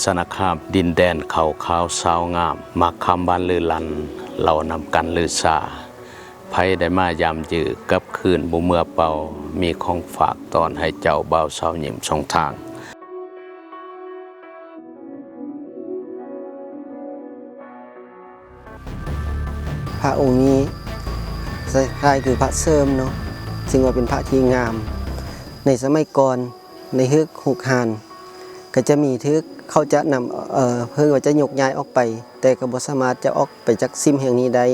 ສະນະຄາມ ດິນແດນເຂົ້າຂາວຊາວງາມ ໝາກຄຳຫວານລືລັນ ເຫຼົ້ານ້ຳກັນລືຊາ ໃຜໄດ້ມາຢາມຢື ກັບຄືນບໍ່ເມືອເປົ່າ ມີຂອງຝາກຕ້ອນໃຫ້ເຈົ້າ ບ່າວສາວຍິ້ມສອງທາງ. ພະອົງນີ້ ຄ້າຍໆຄືພະເສີມເນາະ ຊຶ່ງວ່າເປັນພະທີ່ງາມ ໃນສະໄໝກ່ອນ ໃນເຮືອກຮຸກຮານ ກໍຈະມີຖືກ ເຂົາຈະນຳ ເອີ ເພິ່ນວ່າຈະຍົກຍ້າຍອອກໄປ ແຕ່ກໍບໍ່ສາມາດຈະອອກໄປຈາກສິມແຫ່ງນີ້ໄດ້.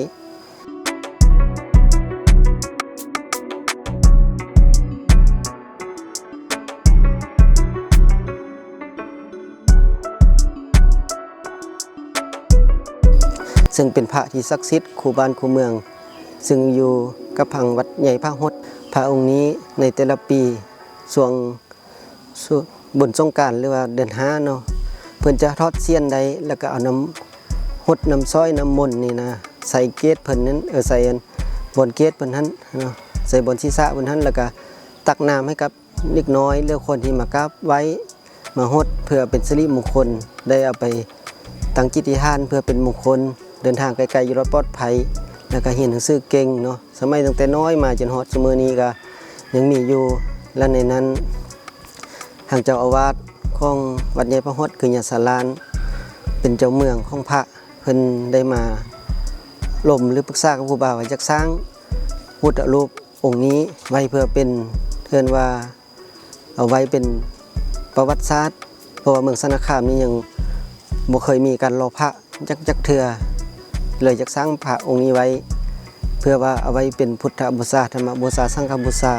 ເຊິ່ງເປັນພະທີ່ສັກສິດຄູ່ບ້ານຄູ່ເມືອງ ຊຶ່ງຢູ່ກັບທາງວັດໃຫຍ່ພະຫົດ. ພະອົງນີ້ໃນແຕ່ລະປີ ຊ່ວງ ຊ່ວງບຸນສົງການ ຫຼືວ່າເດືອນຫ້າເນາະ ເພິ່ນຈະຖອດສ່ຽນໄດ້ ແລ້ວກໍເອົານ້ຳຫົດ ນ້ຳຊ້ອຍ ນ້ຳມົນນີ້ນະ ໃສ່ເກດເພິ່ນນັ້ນ ເອີ ໃສ່ອັນ ບ່ອນເກດເພິ່ນຫັ້ນເນາະ ໃສ່ບ່ອນສີສະເພິ່ນຫັ້ນ ແລ້ວກໍຕັກນ້ຳໃຫ້ກັບເດັກນ້ອຍ ຫຼືຄົນທີ່ມາກາບໄຫວ້ ມາຫົດ ເພື່ອເປັນສິລິມົງຄົນ ໄດ້ເອົາໄປຕັ້ງຈິດທິຖານເພື່ອເປັນມົງຄົນ ເດີນທາງໄກໆຢູ່ລອດປອດໄພ ແລ້ວກໍຮຽນໜັງສືເກັ່ງເນາະ. ສະໄໝຕັ້ງແຕ່ນ້ອຍມາຈົນຮອດຊຸມື້ນີ້ກໍຍັງມີຢູ່ ແລະ ໃນນັ້ນ ທາງເຈົ້າອາວາດຂອງວັດໃຫຍ່ພະຫົດ ຄືຍາສາລານ ເປັນເຈົ້າເມືອງຂອງພະ ເພິ່ນໄດ້ມາລົມ ຫຼື ປຶກສາກັບຄູບາວ່າຢາກສ້າງພຸດທະຮູບອົງນີ້ໄວ້ເພື່ອເປັນ ເອີ້ນວ່າ ເອົາໄວ້ເປັນປະຫວັດສາດ ເພາະວ່າເມືອງສະນະຄາມນີ້ຍັງບໍ່ເຄີຍມີການຫຼໍ່ພະຈັກ ຈັກເທື່ອ ເລີຍຢາກສ້າງພະອົງນີ້ໄວ້ ເພື່ອວ່າເອົາໄວ້ເປັນພຸດທະບູຊາ, ທຳມະບູຊາ, ສັງຄະບູຊາ.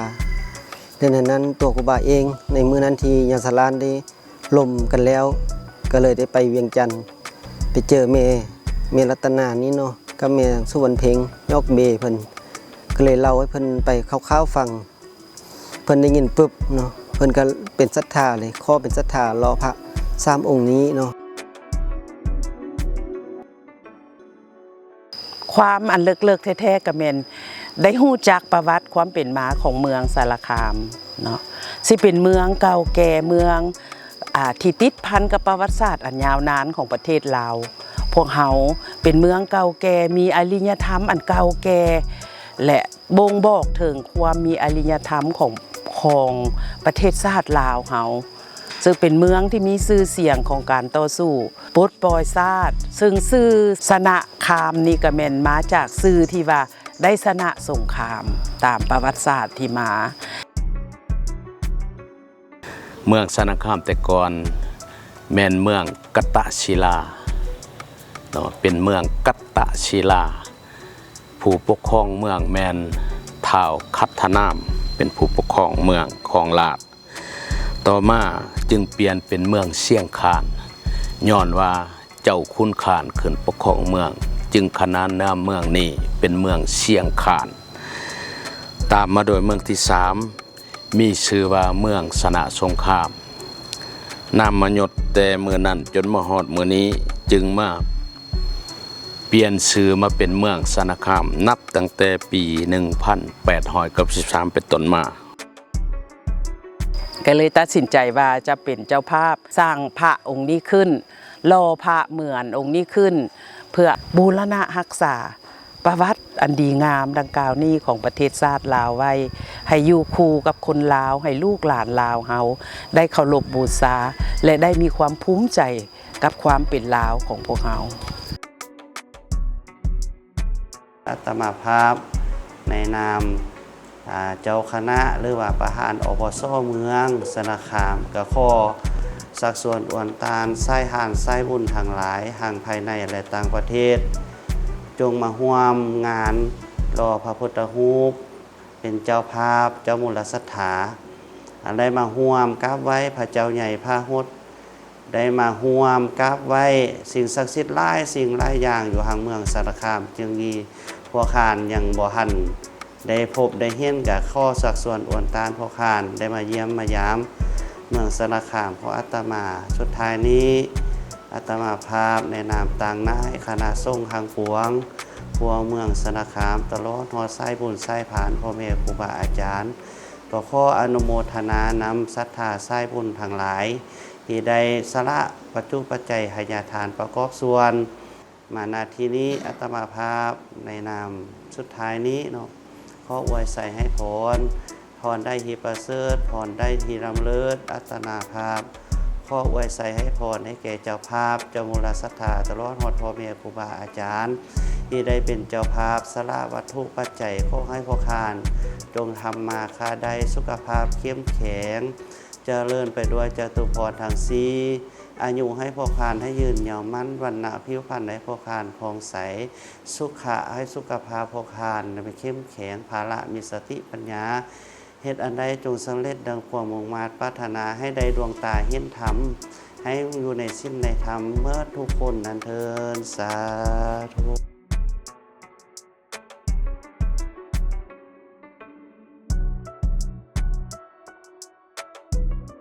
ແລະ ໃນນັ້ນຕົວຄູບາເອງ ໃນມື້ນັ້ນທີ່ຍາສາລານໄດ້ລົມກັນແລ້ວ ກໍເລີຍໄດ້ໄປວຽງຈັນ ໄປເຈີແມ່ ແມ່ລັດຕະນານີ້ເນາະ ກັບແມ່ສຸວັນເພັງ ຍອກເບເພິ່ນ ກໍເລີຍເລົ່າໃຫ້ເພິ່ນໄປຄ່າວໆຟັງ. ເພິ່ນໄດ້ຍິນປຶບເນາະ ເພິ່ນກໍເປັນສັດທາເລີຍ ຂໍເປັນສັດທາຫຼໍ່ພະສາມອົງນີ້ເນາະ. ຄວາມອັນເລິກໆແທ້ໆກໍແມ່ນໄດ້ຮູ້ຈັກປະຫວັດຄວາມເປັນມາຂອງເມືອງສາລະຄາມເນາະ ຊິເປັນເມືອງເກົ່າແກ່ ເມືອງ ອ່າ ທີ່ຕິດພັນກັບປະຫວັດສາດອັນຍາວນານຂອງປະເທດລາວ. ພວກເຮົາເປັນເມືອງເກົ່າແກ່ ມີອາລິຍະທຳອັນເກົ່າແກ່ ແລະ ບົ່ງບອກເຖິງຄວາມມີອາລິຍະທຳຂອງ ຂອງປະເທດຊາດລາວເຮົາ ເຊິ່ງເປັນເມືອງທີ່ມີຊື່ສຽງຂອງການຕໍ່ສູ້ປົດປ່ອຍຊາດ ເຊິ່ງຊື່ສະນະຄາມນີ້ກໍແມ່ນມາຈາກຊື່ທີ່ວ່າໄດ້ຊະນະສົງຄາມຕາມປະຫວັດສາດທີ່ມາ. ເມືອງສະນະຄາມແຕ່ກ່ອນແມ່ນເມືອງກັດຕະສິລາເນາະ ເປັນເມືອງກັດຕະສິລາ. ຜູ້ປົກຄອງເມືອງແມ່ນທ້າວຄັດທະນາມ ເປັນຜູ້ປົກຄອງເມືອງຄອງລາດ. ຕໍ່ມາຈຶ່ງປ່ຽນເປັນເມືອງຊຽງຄານ ຍ້ອນວ່າເຈົ້າຂຸນຄານຂຶ້ນປົກຄອງເມືອງ ຈຶ່ງຂະໜານນາມເມືອງນີ້ເປັນເມືອງຊຽງຄານ. ຕາມມາໂດຍເມືອງທີສາມ ມີຊື່ວ່າເມືອງຊະນະສົງຄາມ. ນາມມະຍົດແຕ່ມື້ນັ້ນຈົນມາຮອດມື້ນີ້ ຈຶ່ງມາປ່ຽນຊື່ມາເປັນເມືອງຊະນະຄາມ ນັບຕັ້ງແຕ່ປີໜຶ່ງພັນແປດຮ້ອຍເກົ້າສິບສາມເປັນຕົ້ນມາ. ກໍເລີຍຕັດສິນໃຈວ່າຈະເປັນເຈົ້າພາບສ້າງພະອົງນີ້ຂຶ້ນ ຫຼໍ່ພະເໝືອນອົງນີ້ຂຶ້ນ ເພື່ອບູລະນະຮັກສາ ປະຫວັດອັນດີງາມດັ່ງກ່າວນີ້ຂອງປະເທດຊາດລາວໄວ້ ໃຫ້ຢູ່ຄູ່ກັບຄົນລາວ ໃຫ້ລູກຫຼານລາວເຮົາໄດ້ເຄົາລົບບູຊາ ແລະ ໄດ້ມີຄວາມພູມໃຈກັບຄວາມເປັນລາວຂອງພວກເຮົາ. ອາດຕະມາພາບໃນນາມ ອາ ເຈົ້າຄະນະ ຫຼືວ່າປະທານ ອພສ ເມືອງຊະນະຄາມ ກໍຂໍຊັກຊວນອວນຕ້ານສາຍທານສາຍບຸນທັງຫຼາຍ ທັງພາຍໃນ ແລະ ຕ່າງປະເທດ ຈົ່ງມາຮ່ວມງານຫຼໍ່ພະພຸດທະຮູບ ເປັນເຈົ້າພາບ ເຈົ້າມູນລະສັດທາ ອັນໄດ້ມາຮ່ວມກາບໄຫວ້ພະເຈົ້າໃຫຍ່ພະຫົດ ໄດ້ມາຮ່ວມກາບໄຫວ້ສິ່ງສັກສິດຫຼາຍສິ່ງຫຼາຍຢ່າງຢູ່ທາງເມືອງສາລະຄາມ ຈຶ່ງມີພວກທ່ານຍັງບໍ່ທັນໄດ້ພົບໄດ້ເຫັນ ກະຂໍຊັກຊວນອວນຕ້ານພວກທ່ານໄດ້ມາຢ້ຽມມາຢາມເມືອງສາລະຄາມຂອງອາດຕະມາ. ສຸດທ້າຍນີ້ ອາດຕະມາພາບໃນນາມຕາງໜ້າຄະນະສົງທັງປວງ ຄົວເມືອງສາລະຄາມ ຕະຫຼອດຮອດສາຍບຸນສາຍພານ ພໍ່ແມ່ຄູບາອາຈານ ກໍຂໍອະນຸໂມທະນານຳສັດທາສາຍບຸນທັງຫຼາຍ ທີ່ໄດ້ສະຫຼະປັດຈຸປັດໄຈໃຫ້ຍາທານປະກອບສ່ວນ ມານະທີ່ນີ້ ອາດຕະມາພາບໃນນາມສຸດທ້າຍນີ້ເນາະ ຂໍອວຍໄຊໃຫ້ພອນ ພອນໃດທີ່ປະເສີດ ພອນໃດທີ່ລຳເລີດ ອາດຕະມາພາບ ຂໍອວຍໄຊໃຫ້ພອນໃຫ້ແກ່ເຈົ້າພາບ ເຈົ້າມູລະສັດທາ ຕະຫຼອດຮອດພໍ່ແມ່ຄູບາອາຈານ ທີ່ໄດ້ເປັນເຈົ້າພາບສະຫຼະວັດຖຸປັດໄຈ ຂໍໃຫ້ພວກທ່ານ ຈົ່ງທຳມາຄ້າໄດ້ ສຸຂະພາບເຂັ້ມແຂງ ຈະເລີນໄປດ້ວຍຈະຕຸພອນທັງສີ່ ອາຍຸໃຫ້ພວກທ່ານໃຫ້ຍືນຍາວໝັ້ນ ວັນນະຜິວພັນໃຫ້ພວກທ່ານຜ່ອງໃສ ສຸຂະໃຫ້ສຸຂະພາບພວກທ່ານໃຫ້ເຂັ້ມແຂງ ພະລະມີສະຕິປັນຍາ ເຮັດອັນໃດຈົ່ງສຳເລັດດັ່ງຄວາມມຸ່ງມາດປາດຖະໜາ ໃຫ້ໄດ້ດວງຕາເຫັນທຳ ໃຫ້ຢູ່ໃນສິນໃນທຳເໝິດທຸກຄົນນັ້ນເທີ້ນ ສາທຸ.